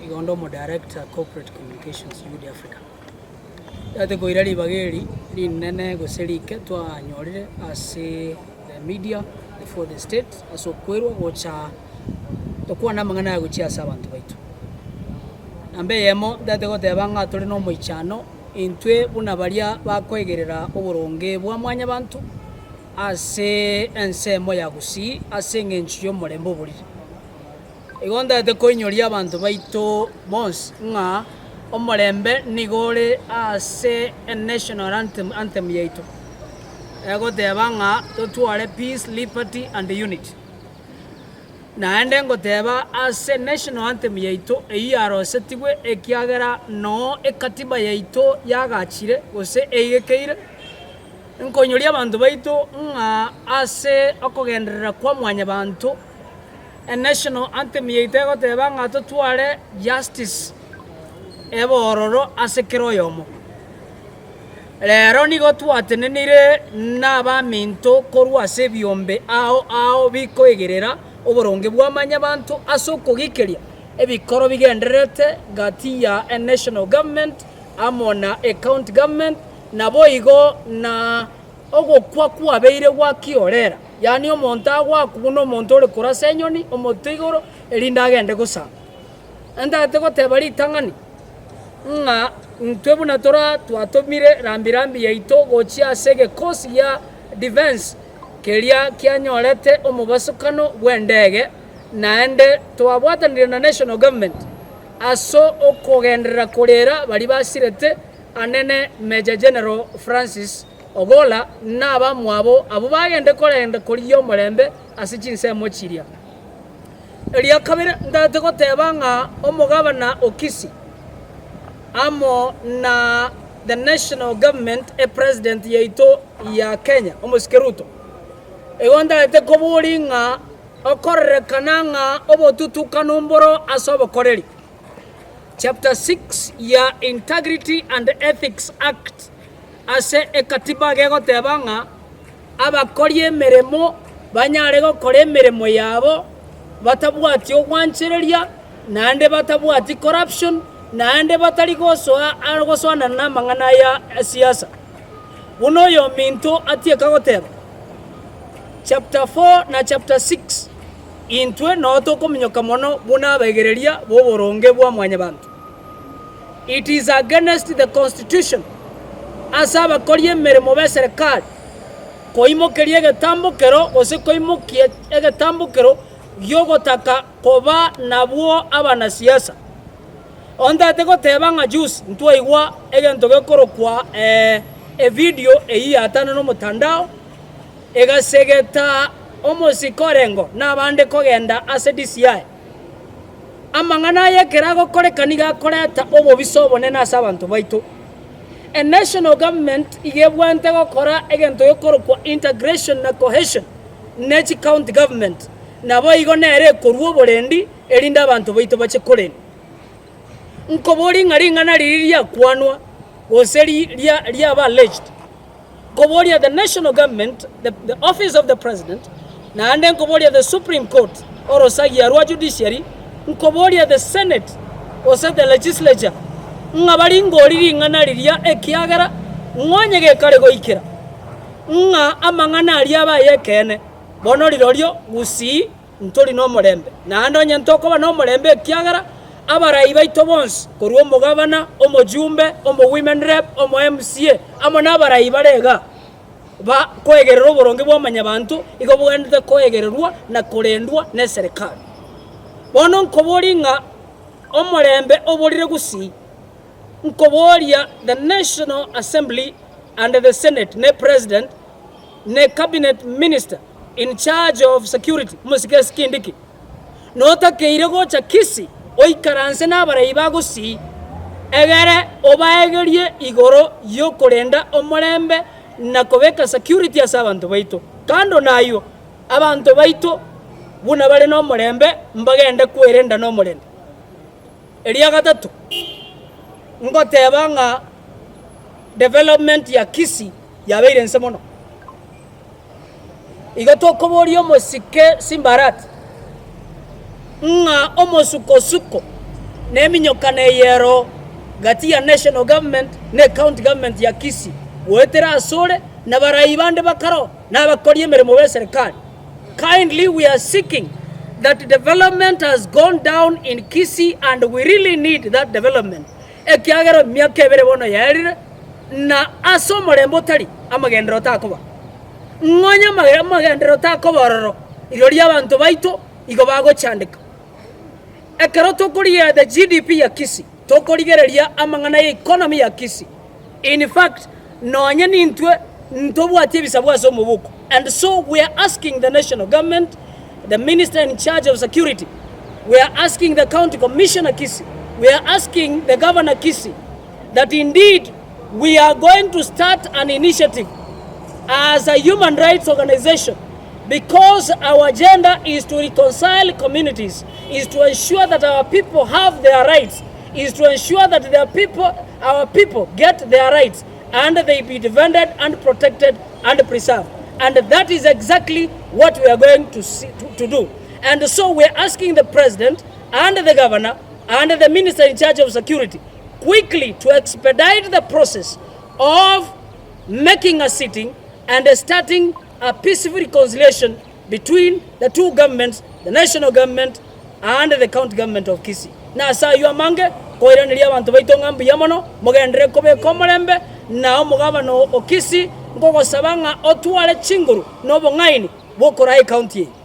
Igo onde omo director corporate communications Juhudi Africa. Ntagete koira ribaga eri rinene gose rike twanyorire ase the media, the fourth estate ase okwerwa gocha tokwane amang'ana aya gochia ase abanto baito. Namba eyemo ntagete goteba ng'a tore na omoichano intwe buna baria bakoegerera oboronge bwa mwanyabanto ase ensemo ya Gusii ase eng'encho y'omorembe oboriri. Igo ntagete koinyoria abanto baito bonsi ng'a omorembe nigo ore ase enational anthem anthem yaito, egoteba ng'a totware peace, liberty and unity. Naende ngoteba ase national anthem yaito eyio yarosetigwe ekiagera noo ekatiba yaito yagachire gose eigekeire, nkoinyoria abanto baito ng'a ase okogenderera kwa mwanyabanto, Enational anthem yaito egoteba ng'a totware justice ebe ororo ase kera oyomo. Rero nigo twatenenire nabaminto korwa ase ebiombe ao ao bikoegerera oboronge bwa manyabanto ase okogikeria ebikoro bigendererete gati ya enational government amo na ecounty government naboigo na Ogokwa kwabeire gwa kiorera, yaani omonto agoakwa buna omonto ore korasa enyoni omotwe igoro, erinde agende gosamba. Ntagete goteba ritang'ani, ng'a intwe buna tora twatomire rambi rambi yaito gochia ase egekosi gia defence keria kianyorete omobasokano bw'endege, naende twabwatanire na national government ase okogenderera korera baria basirete Anene Major General Francis Ogolla na abamwabo abwo bagende korenda korigia omorembe ase chinsemo chiria. Eria kabere ntagete goteba ng'a omogabana o Kisii amo na the national government e president yaito ya Kenya omosike Ruto, igo ntagete koboria ng'a okorerekana ng'a obotutukanu mboro ase obokoreri. Chapter 6 ya Integrity and Ethics Act ase ekatiba gegoteba ng'a abakori emeremo banyare gokora emeremo yabo batabwati ogwanchereria naende batabwati corruption naende batari gosoa gosoanana na amang'ana ya siasa. Buna oyominto atieka goteba, chapter 4 na chapter 6 Intwe noo tokominyoka mono buna abaegereria b'oboronge bwa mwanyabanto. It is against the constitution ase abakori emeremo b'eserekari koimokeria egetambokero gose koimokia egetambokero gi'ogotaka koba nabwo abanasiasa. Ontagete goteba ng'a juzi ntwaigwa egento gekorokwa evidio eyio yatanana omotandao, Egasegeta omosike orengo na abande kogenda ase DCI. Amang'ana aya ekero agokoreka nigo akoreta obobisa obonene ase abanto baito. E national government iga ebwate gokora egento gekorokwa integration na cohesion ne chi county government naboigo nere ekorua oborendi erinde abanto baito bache korendwa. Nkoboria ng'a ring'ana riria riakwanwa gose riaba alleged. Nkoboria the national government, the, the office of the president, naende nkoboria the supreme court, orosagia rwa judiciary, nkoboria the senate gose the legislature, ng'a baringori ring'ana riria ekiagera ng'onye gekare goikera ng'a amang'ana aria abe ay'ekeene. Bono rirorio gusii Ntori nomorembe, naende onye ntokoba nomorembe ekiagera abarai baito bonsi, korwa omogabana, omojumbe, omowomen rep, omo MCA, amo nabarai bare igaa, bakoegerera oboronge bwa mwanyabanto, igo bogwenerete koegererwa na korendwa neserekari. Bono nkoborie ng'a omorembe oborire gusii, nkoboria the National Assembly and the Senate ne President ne Cabinet Minister, in charge of security, omosike Kindiki, notakeire gocha Kisii oikaranse nabarai ba Gusii egere obaegerie igoro yokorenda omorembe na kobeka security ase abanto baito. Kando nayio, abanto baito buna bare nomorembe mbagende kwerenda nomorembe. Eria gatato, ngoteba ng'a development ya Kisii yabeire inse mono. Igo tokoboria omosike Simbarati, ng'a omosuko-suko. Neminyokano eye ero gati ya national government na ecounty government ya Kisii goetera asore na barai bande bakaro na abakori emeremo b'eserekari. Kindly we are seeking that development has gone down in Kisii and we really need that development ekiagera emiaka ebere bono yaerire na ase omorembe otari amagenderero takoba. Ng'onye amagenderero takoba ororo rirorio abanto baito igo bagochandeka. Ekero tokorigia the GDP ya Kisii, tokorigereria amang'ana ya economy ya Kisii. In fact, nonye nintwe ntobwati ebisabu ase omobuko. And so we are asking the national government, the minister in charge of security, we are asking the county commissioner Kisii, we are asking the governor Kisii that indeed we are going to start an initiative as a human rights organization because our agenda is to reconcile communities, is to ensure that our people have their rights, is to ensure that their people, our people get their rights and they be defended and protected and preserved. And that is exactly what we are going to, see, to do. And so we are asking the president and the governor and the minister in charge of security quickly to expedite the process of making a sitting and starting a peaceful reconciliation between the two governments, the national government and the county government of Kisii. Na ase ayio amange, koiraneria abanto baito ng'a mbuya mono, mogenderere kobeka omorembe, na omogabana o Kisii nkogosaba ng'a otware chinguru na obong'aini bw'okoraa ecounty eye.